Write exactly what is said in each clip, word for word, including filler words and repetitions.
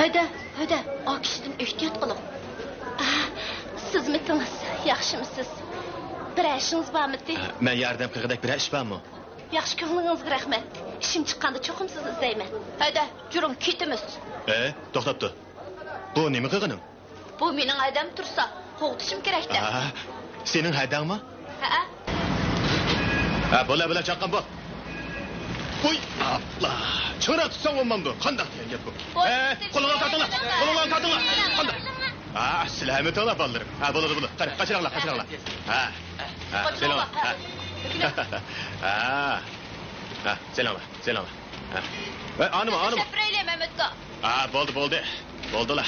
ھۆدە، ھۆدە، ئا كىشىدىن ئېھتىيات قىلىڭ. ئا، سىزمىتىڭىز، ياخشىمۇسىز؟ بىرەر ئىشىڭىز بارمىتى؟ ئە، مەن ياردەم قىلغۇدەك بىرەر ئىش بارمۇ؟ ياخشى كۆڭلىڭىزگە رەھمەت. ئىشىم چىققاندا چوقۇم سىزنى ئىزدەيمەن. ھۆدە، جۈرۈڭ، كېتىمىز. ئە، توختاپ تۇر. بۇ نېمە قىلغىنىڭ؟ بۇ مېنىڭ ھەدەم تۇرسا، قوغدىشىم كېرەكتە. ھە، سېنىڭ ھەدەڭمۇ؟ ھەئە. ھە، بولە، بولە، چاققان بول. ۋوي، ئاپلا. چىڭراق تۇتساڭ بولمامدۇ؟ قانداق دېگەن گەپ بۇ؟ ھە، قولۇڭلارنى تارتىڭلار، قولۇڭلارنى تارتىڭلار. قانداق؟ ھە، سىلەرمۇ تېڭلار بالىلىرىم. ھە، بولىدۇ، بولىدۇ. قېنى، قاچىراڭلار، قاچىراڭلار. ھە، ھە، سېلىڭلار. ھە. ھە. ھە، سېلىڭلار، سېلىڭلار. ھە. ۋە ئانىما، ئانىما. شەپرەيلى، مەمەتكا. ھە، بولدى، بولدى. بولدىلا.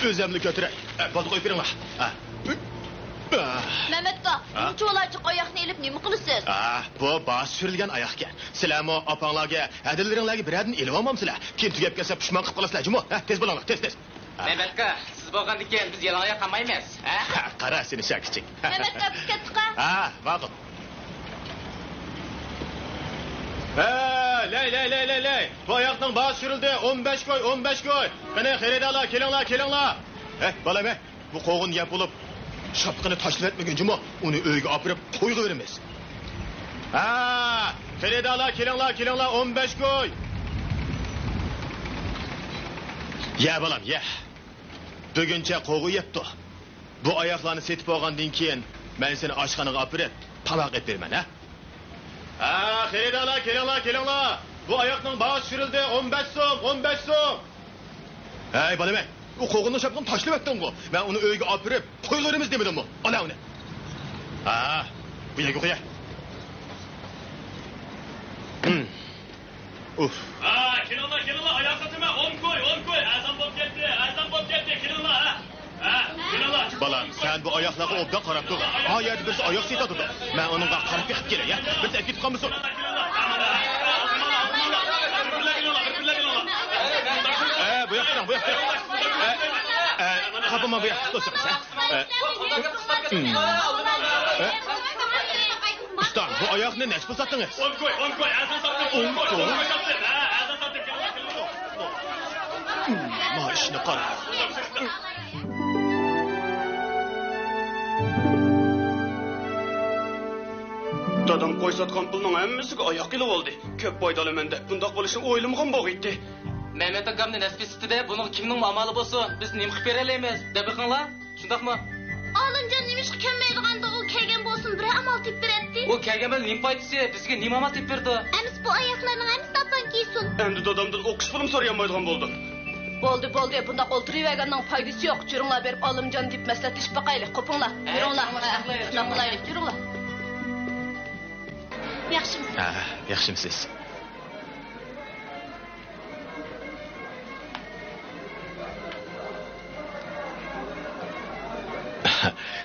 ئۆزۈملا كۆتۈرەي. ھە، بولدى، قويۇپ بېرىڭلار. ھە. ھە. مەمەتكا، ھە؟ بۇ چولاچۇق ئاياقنى ئېلىپ نېمە قىلىسىز؟ ھە، بۇ باھا چۈشۈرۈلگەن ئاياقكەن. سىلەرمۇ ئاپاڭلارغا، ھەدىلىرىڭلارغا بىرەردىن ئېلىۋالمامسىلەر؟ كېيىن تۈگەپ كەتسە پۇشمان قىلىپ قالىسىلەر جۇمۇ. ھە، تېز بولۇڭلار، تېز، تېز. ھە. مەمەتكا، سىز بولغاندىكىن بىز يالاڭ ئاياق قالمايمىز، ھە؟ ھە، قارا سېنى شاكىچىك. ھە. مەمەتكا، بىز كەتتۇق ھە. ھە، ماقۇل. ھە، لەي، لەي، لەي، لەي، لەي. بۇ ئاياقنىڭ باھاسى چۈشۈرۈلدى. ئون بەش كوي، ئون بەش كوي. قېنى، خېرىدارلار، كېلىڭلار، كېلىڭلار. ھە، بالام، ھە. بۇ قوغۇن يەپ بولۇپ، شاپىقىنى تاشلىۋەتمىگىن جۇمۇ، ئۇنى ئۆيگە ئاپىرىپ قويغا بېرىمىز. ھە، خېرىدارلار، كېلىڭلار، كېلىڭلار، ئون بەش كوي. يە، بالام، يە. بۈگۈنچە قوغۇن يەپتۇ. بۇ ئاياقلارنى سېتىپ بولغاندىن كېيىن، مەن سېنى ئاشخانىغا ئاپىرىپ، تاماق ئېلىپ بېرىمەن، ھە؟ ھە، خېرىدارلار، كېلىڭلار، كېلىڭلار. بۇ ئاياقنىڭ باھاسى چۈشۈرۈلدى، ئون بەش سوم، ئون بەش سوم. ھەي، بالام، ئەي، ئۇ قوغۇننىڭ شاپىقىنى تاشلىۋەتتىڭغۇ؟ مەن ئۇنى ئۆيگە ئاپىرىپ، قويغا بېرىمىز دېمىدىممۇ؟ ئالا ئۇنى. ھە، بۇ يەرگە قويە. ھىم. ئۇف. ھە، كېلىڭلار، كېلىڭلار، ئاياق ساتىمەن، ئون كوي، ئون كوي، ئەزان بولۇپ كەتتى، ئەزان بولۇپ كەتتى، كېلىڭلار، ھە. ھە، كېلىڭلار. بالام، سەن بۇ ئاياقلارغا ئوبدان قاراپ تۇر. ھا يەردە بىرسى ئاياق سېتىۋاتىدۇ. مەن ئۇنىڭغا قاراپ بېقىپ كېلەي، ھە؟ بىرسى ئەكېتىپ قالمىسۇن. ئە، بۇ ياققا، بۇ ياققا. ئە، ئە، قاپىما بۇ ياققا تۇرسىڭىز، ھە؟ ئە، ئە، ئۇستا، بۇ ئاياقنى نەچچە پۇل ساتتىڭىز؟ ئون كوي، ئون كوي، ئەزان ساتتىم. ئون كوي، ئون كوي ساتتىم. ھە، ئەزان ساتتىم. ما ئىشنى قارا. دادام قوي ساتقان پۇلنىڭ ھەممىسىگە ئاياق ئېلىۋالدى. كۆپ پايدا ئالىمەن دەپ بۇنداق بولۇشىنى ئويلىمىغان بولغىيتتى. مەمەت ئاكامنى نەسىبى سۈتىدە بۇنىڭغا كىمنىڭمۇ ئامالى بولسۇن، بىز نېمە قىلىپ بېرەلەيمىز؟ دەپ بېقىڭلار. شۇنداقمۇ؟ ئالىمجان نېمىشقا كەلمەيدىغاندۇ؟ ئۇ كەلگەن بولسىمۇ بىرەر ئامال تېپىپ بېرەتتى. ئۇ كەلگەن بىلەن نېمە پايدىسى؟ بىزگە نېمە ئامال تېپىپ بېرىدۇ؟ ئەمىسە بۇ ئاياقلارنىڭ ھەممىسىنى ئاپام كىيسۇن. ئەمدى دادامدىن ئوقۇش پۇلىمۇ سورىيالمايدىغان بولدۇم. بولدى، بولدى، بۇنداق ئولتۇرۇۋەرگەننىڭ پايدىسى يوق. جۈرۈڭلار بېرىپ ئالىمجان دېيىپ مەسلىھەتلىشىپ باقايلى. قوپۇڭلار، ھە، يۈرۈڭلار. شۇنداق قىلايلى، شۇنداق قىلايلى. جۈرۈڭلار. ياخشىمۇسىز؟ ھە، ياخشىمۇسىز؟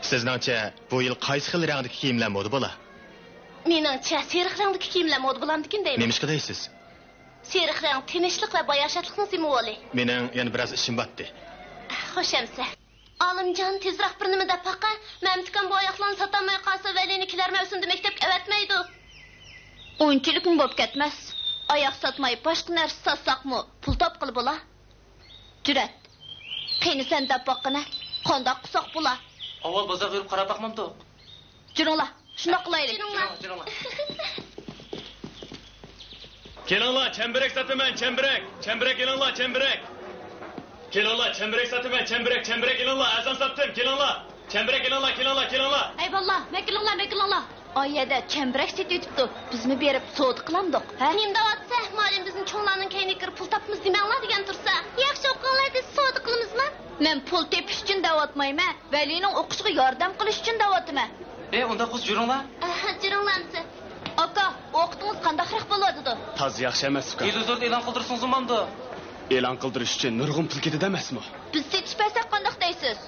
سىزنىڭچە، بۇ يىل قايسى خىل رەڭدىكى كىيىملەر مودا بولا؟ مېنىڭچە، سېرىق رەڭدىكى كىيىملەر مودا بولامدىكىن دەيمەن. نېمىشقا دەيسىز؟ سېرىق رەڭ تىنچلىق ۋە باياشاتلىقنىڭ سىمۋولى. مېنىڭ يەنە بىراز ئىشىم باتتى. خوش ئەمىسە. ئالىمجان، تېزراق بىر نېمە دەپ باقە. مەمتىكام بۇ ئاياقلارنى ساتالماي قالسا، ۋەلىنى كېلەر مەۋسۇمدە مەكتەپكە ئەۋەتمەيدۇ. ئۇنچىلىكمۇ بوپ كەتمەس. ئاياق ساتماي باشقا نەرسە ساتساقمۇ پۇل تاپقىلى بولا. جۈرئەت. قېنى سەن دەپ باققىنە، قانداق قىلساق بولا؟ ئاۋۋال بازارغا يۈرۈپ قاراپ باقمامدۇق؟ جۈرۈڭلار، شۇنداق قىلايلى. جۈرۈڭلار، جۈرۈڭلار. كېلىڭلار، چەمبىرەك ساتىمەن، چەمبىرەك. چەمبىرەك ئېلىڭلار، چەمبىرەك. كېلىڭلار، چەمبىرەك ساتىمەن، چەمبىرەك. چەمبىرەك ئېلىڭلار، ئەزان ساتتىم، كېلىڭلار. چەمبىرەك ئېلىڭلار، كېلىڭلار، كېلىڭلار. ھەي بالىلار، مەكىلىڭلار، مەكىلىڭلار. ئايەدە چەمبىرەك سېتىۋېتىپتۇ. بىزمۇ بېرىپ سودا قىلامدۇق، ھە؟ نېمە دەۋاتسا، مۇئەللىم بىزنى چوڭلارنىڭ كەينىگە كىرىپ پۇل تاپىمىز دېمەڭلار دېگەن تۇرسا. ياخشى ئوقۇڭلار دېسە سودا قىلىمىزما؟ مەن پۇل تېپىش ئۈچۈن دەۋاتمايمەن، ۋەلىنىڭ ئوقۇشىغا ياردەم قىلىش ئۈچۈن دەۋاتىمەن. ئەي، ئۇنداق بولسا جۈرۈڭلار. ئاھا، جۈرۈڭلارمىسە. ئاكا، ئوقۇتىڭىز قانداقراق بولۇۋاتىدۇ؟ تازا ياخشى ئەمەس، ئۇكا. تېلېۋىزوردا ئېلان قىلدۇرسىڭىز بولمامدۇ؟ ئېلان قىلدۇرۇش ئۈچۈن نۇرغۇن پۇل كېتىدۇ ئەمەسمۇ؟ بىز سېتىش بەرسەك قانداق دەيسىز؟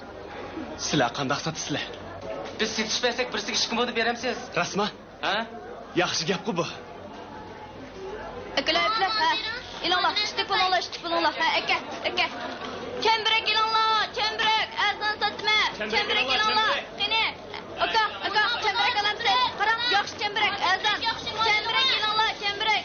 سىلەر قانداق ساتىسىلەر؟ بىز سېتىش بەرسەك بىرسىگە ئىككى مو دەپ بېرەمسىز؟ راستما؟ ھە؟ ياخشى گەپقۇ بۇ. ئەكىلە، ئەكىلە، ھە. ئېلىڭلار، ئىشتە بولۇڭلار، ئىشتە بولۇڭلار. ھە، ئەكە، ئەكە. چەمبىرەك ئېلىڭلار، چەمبىرەك، ئەزان ساتىمەن. چەمبىرەك ئېلىڭلار، قېنى. ئاكا، ئاكا، چەمبىرەك ئالامسىز؟ قاراڭ، ياخشى چەمبىرەك، ئەزان. چەمبىرەك ئېلىڭلار، چەمبىرەك.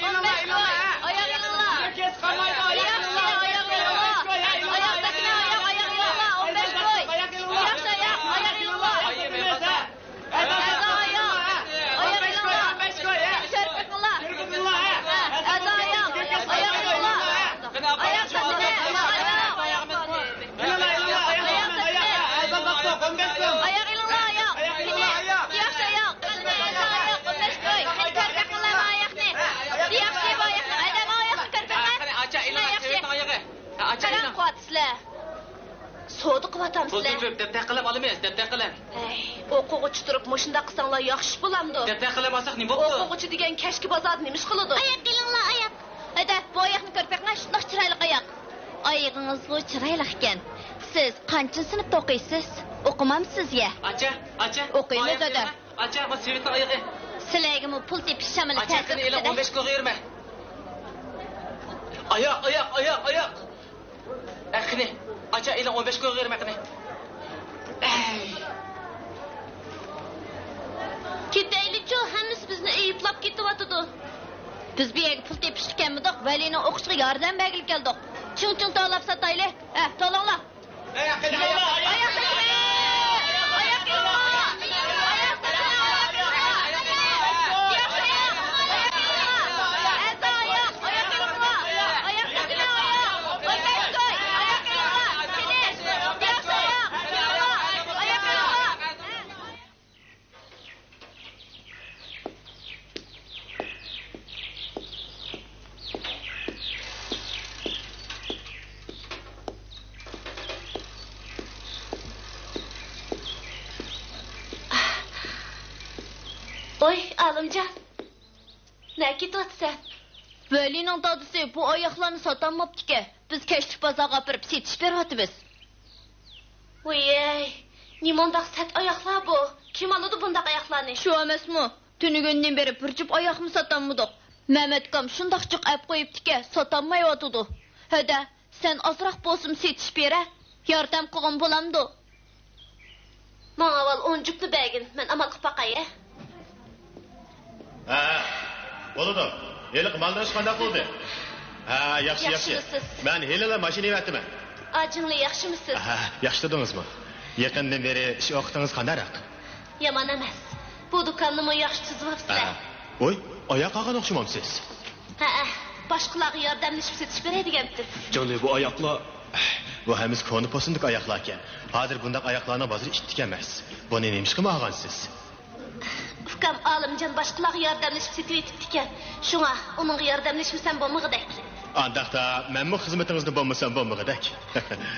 ئون بەش كوي. ئاياغ ئېلىڭلار. ئاياغ ئېلىڭلار. ئاياغ تەكنە، ئاياغ، ئاياغ ئېلىڭلار. ئون بەش كوي. ياخشى ئاياغ، ئاياغ ئېلىڭلار. ئەزا ئاياغ، ئاياغ ئېلىڭلار. شەرپ بېقىڭلار. ئەزا ئاياغ، ئاياغ ئېلىڭلار. ئاياغ تەكنە، ئاياغ ئېلىڭلار. ئاياغ تەكنە. ئاياغ ئېلىڭلار، ئاياغ. ياخشى ئاياغ. سودا قىلىۋاتامسىلەر؟ پۇل تېپىپ، دەپتەر قەلەم ئالىمىز، دەپتەر قەلەم. ھەي، ئوقۇغۇچى تۇرۇپ مۇشۇنداق قىلساڭلار ياخشى بولامدۇ؟ دەپتەر قەلەم ئالساق نېمە بوپتۇ؟ ئوقۇغۇچى دېگەن كەچكى بازاردا نېمە ئىش قىلىدۇ؟ ئاياق ئېلىڭلار، ئاياق. ھەدە، بۇ ئاياقنى كۆرۈپ بېقىڭە، شۇنداق چىرايلىق ئاياق. ئايىغىڭىزغۇ چىرايلىق ئىكەن. سىز قانچىنچى سىنىپتا ئوقۇيسىز؟ ئوقۇمامسىز يە؟ ئاچا، ئاچا. ئوقۇيمىز، ھەدە. ئاچا، ما سېۋەتنىڭ ئايىغى. سىلەرگىمۇ پۇل تېپىش شامىلى تەسىر قىلدى. ئاچا، قېنى ئېلىڭ، ئون بەش كويغا يۈرمە. ئاياق، ئاياق، ئاياق، ئاياق. ئە، قېنى، ئاچا، ئېلىڭ، ئون بەش كويغا يۈرمە، قېنى. ئەي. كېتەيلىچۇ، ھەممىسى بىزنى ئەيىبلاپ كېتىۋاتىدۇ. بىز بۇ يەرگە پۇل تېپىشقا كەلمىدۇق، ۋەلىنىڭ ئوقۇشىغا ياردەم بەرگىلى كەلدۇق. چىڭ-چىڭ توۋلاپ ساتايلى. ھە، توۋلاڭلار. ۋوي، ئالىمجان، نەگە كېتىۋاتىسەن؟ ۋەلىنىڭ دادىسى بۇ ئاياقلارنى ساتالماپتىكەن. بىز كەچلىك بازارغا ئاپىرىپ سېتىش بېرىۋاتىمىز. ۋىيەي، نېمانداق سەت ئاياقلار بۇ؟ كىم ئالىدۇ بۇنداق ئاياقلارنى؟ شۇ ئەمەسمۇ؟ تۈنۈگۈندىن بېرى بىر جۈپ ئاياقمۇ ساتالمىدۇق. مەمەت ئۇكام شۇنداق جىق ئەپ قويۇپتىكەن، ساتالمايۋاتىدۇ. ھەدە، سەن ئازراق بولسىمۇ سېتىش بېرە، ياردەم قىلغىن بولامدۇ؟ ماڭا ئاۋۋال ئون جۈپنى بەرگىن، مەن ئامال قىلىپ باقاي، ھە؟ ھە، بولىدۇ. ھېلىقى مالنىڭ ئىشى قانداق بولدى؟ ھە، ياخشى، ياخشى. ياخشىمۇسىز؟ مەن ھېلىلا ماشىنا ئېۋەتتىمەن. ئاجىڭلى، ياخشىمۇسىز؟ ھە، ياخشى تۇردىڭىزمۇ؟ يېقىندىن بېرى ئىش ۋاقتىڭىز قانداقراق؟ يامان ئەمەس. بۇ دۇكاننىمۇ ياخشى تۈزۈۋاپسىلەر. ھە. ۋوي، ئاياق قالغان ئوخشىمامسىز؟ ھەئە، باشقىلارغا ياردەملىشىپ سېتىش بېرەي دېگەنتىم. جانى، بۇ ئاياقلار. بۇ ھەممىسى كونا پوسۇندىكى ئاياقلاركەن. ھازىر بۇنداق ئاياقلارنىڭ بازىرى ئىتتىك ئەمەس. بۇنى نېمىشقا ماڭغانسىز؟ ئۇكام ئالىمجان باشقىلارغا ياردەملىشىپ سېتىۋېتىپتىكەن. شۇڭا ئۇنىڭغا ياردەملىشمىسەم بولمىغۇدەك. ئانداقتا مەنمۇ خىزمىتىڭىزدە بولمىسام بولمىغۇدەك.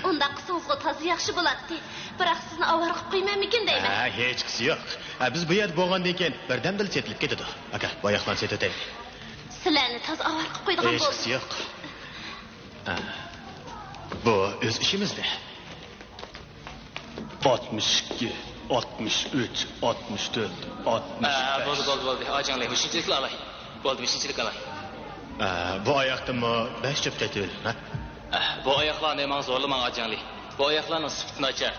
ئۇنداق قىلسىڭىزغۇ تازا ياخشى بولاتتى. بىراق سىزنى ئاۋارە قىلىپ قويىمەنمىكىن دەيمەن. ھە، ھېچقىسى يوق. ھە، بىز بۇ يەردە بولغاندىن كېيىن بىردەمدىلا سېتىلىپ كېتىدۇ. ئاكا، بۇ ئاياقلارنى سېتىۋېتەيلى. سىلەرنى تازا ئاۋارە قىلىپ قويىدىغان بولدۇم. ھېچقىسى يوق. ھە. بۇ ئۆز ئىشىمىزدە. ئاتمىش ئىككى، ئاتمىش ئۈچ، ئاتمىش تۆت، ئاتمىش بەش. ئە، بولدى، بولدى، بولدى. ئاجىڭلى، مۇشۇنچىلىكلا ئالاي. بولدى، مۇشۇنچىلىك ئالاي. ئە، بۇ ئاياقتىنمۇ بەش جۈپ تېتىۋېلىڭ، ھە؟ ئە، بۇ ئاياقلارنى ماڭا زورلىماڭ، ئاجىڭلى. بۇ ئاياقلارنىڭ سۈپىتى ناچار.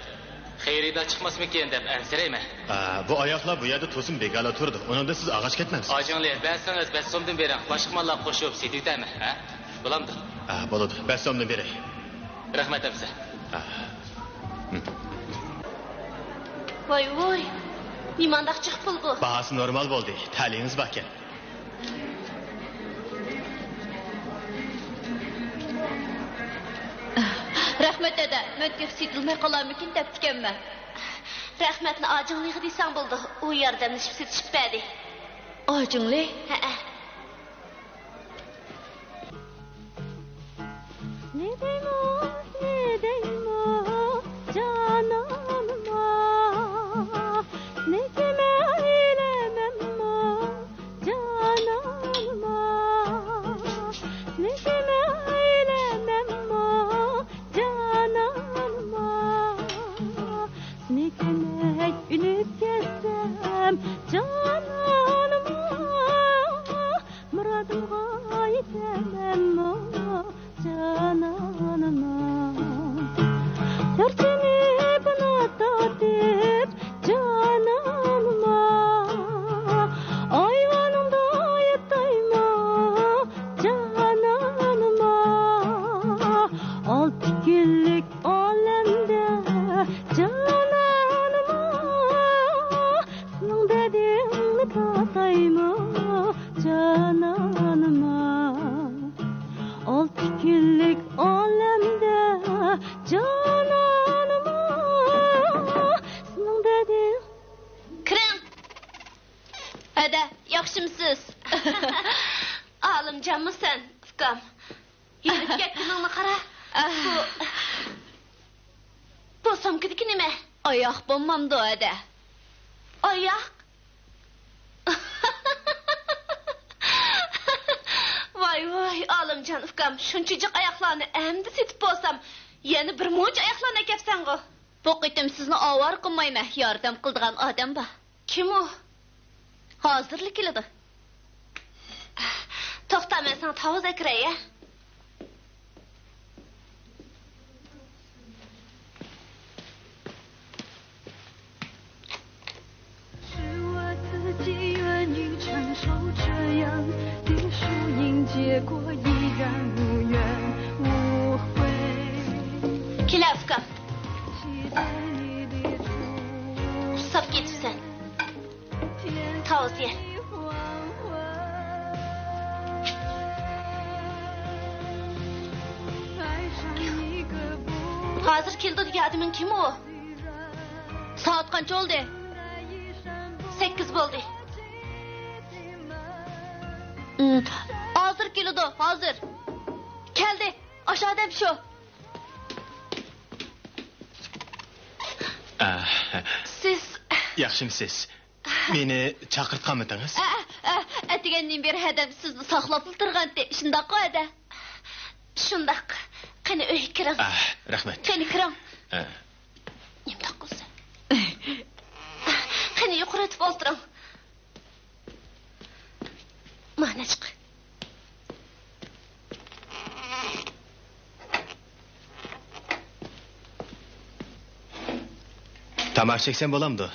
خېرىدار چىقماسمىكىن دەپ ئەنسىرەيمەن. ئە، بۇ ئاياقلار بۇ يەردە توسۇن بىكارلا تۇرىدۇ. ئۇنىڭدىن سىز ئاغاچ كەتمەمسىز؟ ئاجىڭلى، بەرسىڭىز بەش سومدىن بېرىڭ. باشقا ماللارغا قوشۇپ سېتىۋېتەرمەن، ھە؟ بولامدۇ؟ ھە، بولىدۇ. بەش سومدىن بېرەي. رەھمەت ئەمىسە. ھە. ھىم. ۋاي، ۋاي. نېمانداق جىق پۇل بۇ؟ باھاسى نورمال بولدى. تەلىيىڭىز باركەن. رەھمەت، دەدە. مەن تېخى سېتىلماي قالارمىكىن دەپتىكەنمەن. رەھمەتنى ئاجىڭلىغا دېسەڭ بولىدۇ. ئۇ ياردەملىشىپ سېتىشقا بەردى. ئاجىڭلى؟ ھەئە. نېدەيمۇ، نېدەيمۇ، جانانىما، نېكىمەيلەمەممۇ، جانانىما، نېكىمەيلەمەممۇ، جانانىما، نېكىمەي ئۆلۈپ كەتسەم، جانانىما، مۇرادىمغا يېتەمەنمۇ، جانانىما؟ تارتىنىپ ئانا تارتىپ، جانانىما، ئايۋانىڭدا ياتايمۇ، جانانىما؟ ئالتە كۈنلۈك ئالەمدە، جانانىما، سېنىڭ دەردىڭنى تاتايمۇ، جانانىما؟ ئالتە كۈنلۈك ئالەمدە، جانانىما، سېنىڭ دەردىڭ. كىرىڭ. ھەدە، ياخشىمسىز؟ ئالىمجانمۇ سەن، ئۇكام؟ يېنىپ كەتكىنىڭنى قارا. بۇ بۇ سومكىدىكى نېمە؟ ئاياق بولمامدۇ ھەدە؟ ئاياق؟ ۋاي، ۋاي، ئالىمجان ئۇكام، شۇنچە جىق ئاياقلارنى ئەمدى سېتىپ بولسام، يەنە بىر مۇنچە ئاياقلارنى ئەكەپسەنغۇ؟ بۇ قېتىم سىزنى ئاۋارە قىلمايمەن، ياردەم قىلىدىغان ئادەم بار. كىم ئۇ؟ ھازىرلا كېلىدۇ. توختا، مەن ساڭا تاۋۇز ئەكىرەي، ھە؟ كېلە، ئۇكام. ئۇسساپ كېتىپسەن. تاۋۇز يە. ھازىر كېلىدۇ دېگەن ئادىمىڭ كىم ئۇ؟ سائەت قانچە بولدى؟ سەككىز بولدى. ھازىر كېلىدۇ، ھازىر. كەلدى. ئاشۇ ئادەم شۇ. ئە، سىز ياخشىمسىز؟ مېنى چاقىرتقانمىدىڭىز؟ ئە، ئە، ئەتىگەندىن بېرى ھەدەم سىزنى ساقلاپلا تۇرغانتى، شۇنداققۇ ھەدە؟ شۇنداق. قېنى، ئۆيگە كىرىڭ. ئە، رەھمەت. قېنى، كىرىڭ. ئە. نېمىنداق قىلسا؟ قېنى، يۇقىرى ئۆتۈپ ئولتۇرۇڭ. مانا چىق. تاماكا چەكسەم بولامدۇ؟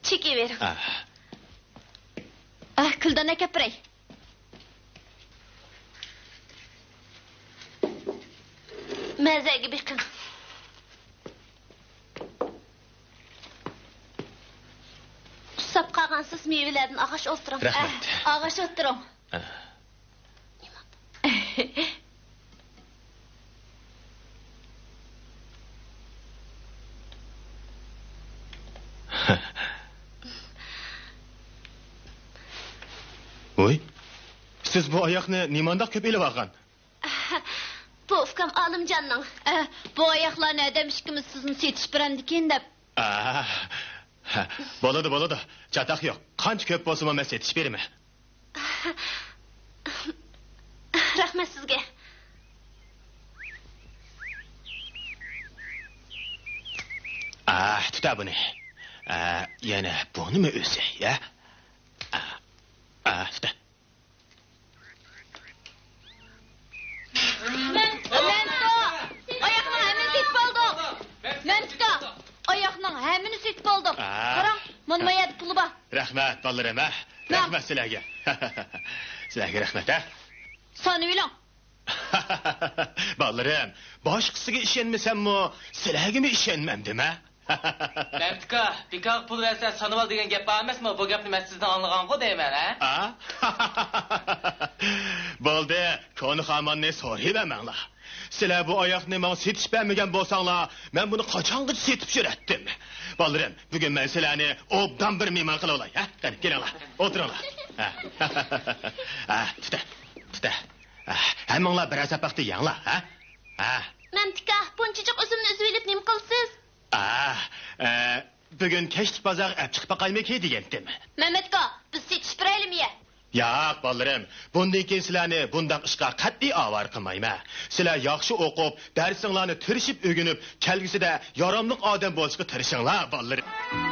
چېكىۋېرىڭ. ئاھ. ئاھ، كۈلداننى ئەكەپ بېرەي. مەزەگە بېقىڭ. ئۇسساپ قالغانسىز، مېۋىلەردىن ئالغاچ ئولتۇرۇڭ. رەھمەت. ئاھ، ئالغاچ ئولتۇرۇڭ. ئاھ. ۋوي، سىز بۇ ئاياقنى نېمانداق كۆپ ئېلىۋالغان؟ بۇ ئۇكام ئالىمجاننىڭ. ئە، بۇ ئاياقلارنى ھەدەم ئىككىمىز سىزنى سېتىشىپ بېرەمدىكىن دەپ. ئاھ، بولىدۇ، بولىدۇ. چاتاق يوق. قانچە كۆپ بولسىمۇ مەن سېتىشىپ بېرىمەن. رەھمەت سىزگە. ئاھ، تۇتا بۇنى. ئە، يەنە بۇنىمۇ ئۆزى، يا؟ ئاھ، ئاھ، تۇتا. مەمتىكا! ئاياقنىڭ ھەممىنى سېتىپ ئالدۇق. مەمتىكا! ئاياقنىڭ ھەممىنى سېتىپ ئالدۇق. ئاھ. قاراڭ، مانا ما يەردە پۇلى بار. رەھمەت، بالىلىرىم، ھە؟ ماڭ. رەھمەت سىلەرگە. سىلەرگە رەھمەت، ھە؟ سانىۋېلىڭ. بالىلىرىم، باشقىسىغا ئىشەنمىسەممۇ، سىلەرگىمۇ ئىشەنمەمدىم، ھە؟ مەمتىكا، بىكارغا پۇل بەرسە سانىۋال دېگەن گەپ بار ئەمەسمۇ؟ بۇ گەپنى مەن سىزدىن ئاڭلىغانغۇ دەيمەن، ھە؟ ھە؟ بولدى، كونا خاماننى سورىيىۋەرمەڭلار. سىلەر بۇ ئاياقنى ماڭا سېتىشىپ بەرمىگەن بولساڭلار، مەن بۇنى قاچانغىچە سېتىپ يۈرەتتىم. بالىلىرىم، بۈگۈن مەن سىلەرنى ئوبدان بىر مېھمان قىلىۋالاي، ھە؟ قېنى، كېلىڭلار، ئولتۇرۇڭلار. ھە. ھە، تۇتە، تۇتە. ھە، ھەممىڭلار بىرەر ساپاقتا يەڭلار، ھە؟ ھە. مەمتىكا، بۇنچىجىق ئۈزۈمنى ئۈزۈۋېلىپ نېمە قىلىسىز؟ ئا، ئە، بۈگۈن كەچلىك بازارغا ئەپ چىقىپ باقايمىكى دېگەنتىم. مەمەتكا، بىز سېتىشىپ بېرەيلىمۇ يە؟ ياق، بالىلىرىم، بۇندىن كېيىن سىلەرنى بۇنداق ئىشقا قەتئىي ئاۋارە قىلمايمەن. سىلەر ياخشى ئوقۇپ، دەرسىڭلارنى تىرىشىپ ئۆگىنىپ، كەلگۈسىدە ياراملىق ئادەم بولۇشقا تىرىشىڭلار، بالىلىرىم.